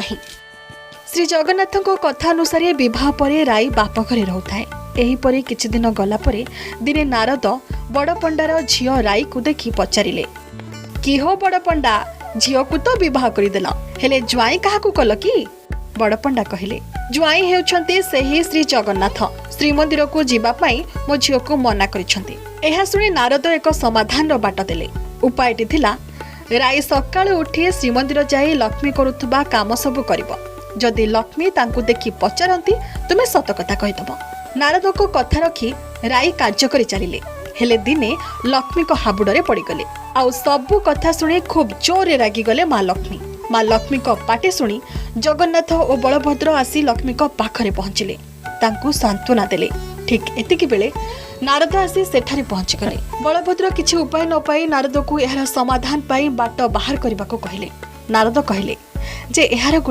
ନାହିଁ। ଶ୍ରୀ ଜଗନ୍ନାଥଙ୍କ କଥା ଅନୁସାରେ ବିବାହ ପରେ ରାଇ ବାପ ଘରେ ରହୁଥାଏ। ଏହିପରି କିଛି ଦିନ ଗଲା ପରେ ଦିନେ ନାରଦ ବଡ଼ପଣ୍ଡାର ଝିଅ ରାଇକୁ ଦେଖି ପଚାରିଲେ, କି ହୋ ବଡ଼ପଣ୍ଡା, ଝିଅକୁ ତ ବିବାହ କରିଦେଲ, ହେଲେ ଜ୍ୱାଇଁ କାହାକୁ କଲ କି? ବଡ଼ପଣ୍ଡା କହିଲେ, ଜ୍ୱାଇଁ ହେଉଛନ୍ତି ସେହି ଶ୍ରୀ ଜଗନ୍ନାଥ। ଶ୍ରୀମନ୍ଦିରକୁ ଯିବା ପାଇଁ ମୋ ଝିଅକୁ ମନା କରିଛନ୍ତି। ଏହା ଶୁଣି ନାରଦ ଏକ ସମାଧାନର ବାଟ ଦେଲେ। ଉପାୟଟି ଥିଲା, ରାଇ ସକାଳୁ ଉଠି ଶ୍ରୀମନ୍ଦିର ଯାଇ ଲକ୍ଷ୍ମୀ କରୁଥିବା କାମ ସବୁ କରିବ। ଯଦି ଲକ୍ଷ୍ମୀ ତାଙ୍କୁ ଦେଖି ପଚାରନ୍ତି, ତୁମେ ସତ କଥା କହିଦେବ। ନାରଦଙ୍କ କଥା ରଖି ରାଇ କାର୍ଯ୍ୟ କରି ଚାଲିଲେ। ହେଲେ ଦିନେ ଲକ୍ଷ୍ମୀଙ୍କ ହାବୁଡ଼ରେ ପଡ଼ିଗଲେ ଆଉ ସବୁ କଥା ଶୁଣି ଖୁବ୍ ଜୋରରେ ରାଗିଗଲେ ମା ଲକ୍ଷ୍ମୀ। ମା ଲକ୍ଷ୍ମୀଙ୍କ ପାଟି ଶୁଣି ଜଗନ୍ନାଥ ଓ ବଳଭଦ୍ର ଆସି ଲକ୍ଷ୍ମୀଙ୍କ ପାଖରେ ପହଞ୍ଚିଲେ, ତାଙ୍କୁ ସାନ୍ତ୍ୱନା ଦେଲେ। ଠିକ୍ ଏତିକି ବେଳେ ନାରଦ ଆସି ସେଠାରେ ପହଞ୍ଚିଗଲେ। ବଳଭଦ୍ର କିଛି ଉପାୟ ନ ପାଇ ନାରଦକୁ ଏହାର ସମାଧାନ ପାଇଁ ବାଟ ବାହାର କରିବାକୁ କହିଲେ। ନାରଦ କହିଲେ ଯେ ଏହାର